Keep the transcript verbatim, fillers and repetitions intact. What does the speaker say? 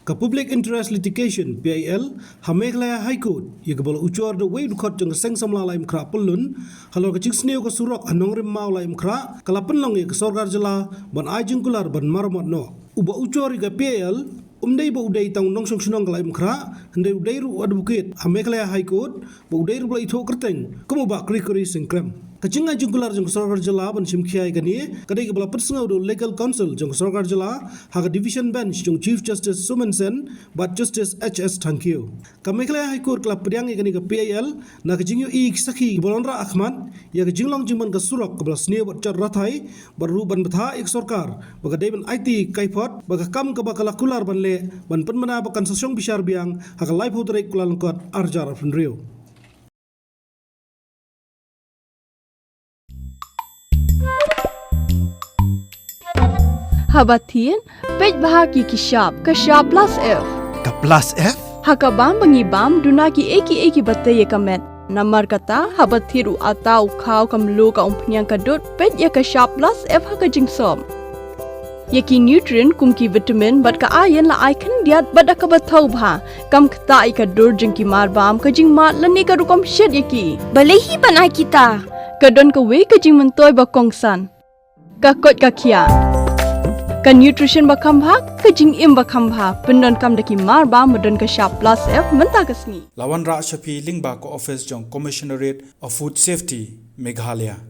Ka Public Interest Litigation, P I L, ha Meghalaya High Court, ïa kaba la ujor da uwei u dkhot jong ka Seng Samla Laitumkhrah Pyllun, halor ka jingsniew ka surok ha Nongrim Maw Laitumkhrah, ka la pynlong ïa ka sorkar jylla ban ai jingkular ban maramot noh. Uba ujor ïa ka P I L, um dei ba u dei tang u nongshong shnong ka Laitumkhrah, hynrei u dei ruh u advocate ha Meghalaya High Court, ba u dei ruh ba la ithuh kyrteng kum u Bah Gregory Singh Krem. Ka jingai jingkular jong ka sorkar jylla ban shim khia ïa kane, ka dei kaba la pynsngew da u Legal Counsel jong ka sorkar jylla ha ka Division Bench jong Chief Justice Somen Sen bad Justice H S Thangkhiew. Ka Meghalaya High Court ka la pdiang ïa kane ka P I L na ka jingïohi ki sakhi kiba la wanrah ha khmat ïa ka jinglong jingman ka surok kaba la sniew bad jot rathai, bad ruh ban bthah ïa ka sorkar ba ka dei ban aiti kai phot ba ka kam kaba ka la kular ban leh ban pynbna ba kan sa shong bishar biang ha ka laiphew tarik Kyllalyngkot arhajar arphew hynriew. Haba thied, peit bha ki ki shap, ka shap plus F. Ka plus F? Ha ka bam ba ngi bam, duna ki ei ki ei kiba tei ïa ka met. Namar kata, haba thied u atta, u khaw, ka mluh, ka umphniang, ka dud, peit ïa ka shap plus F ha ka jingsop. Ïa ki nutrient kum ki vitamin bad ka iron la ai khyndiat bad da kaba thaw bha. Kam ktah ïa ka dur jong ki marbam, ka jingmad lane ka rukom shet ïa ki. Balei hi ban ai kita? Ka don kawei ka jingmyntoi ba kongsan. Ka koit ka khiah. Ka nutrition ba kham bha, ka jingim ba kham bha. Pyndonkam da ki marbam ba don ka shap plus F mynta ka sngi. La wanrah sha phi lyngba ka office jong Commissionerate of Food Safety, Meghalaya.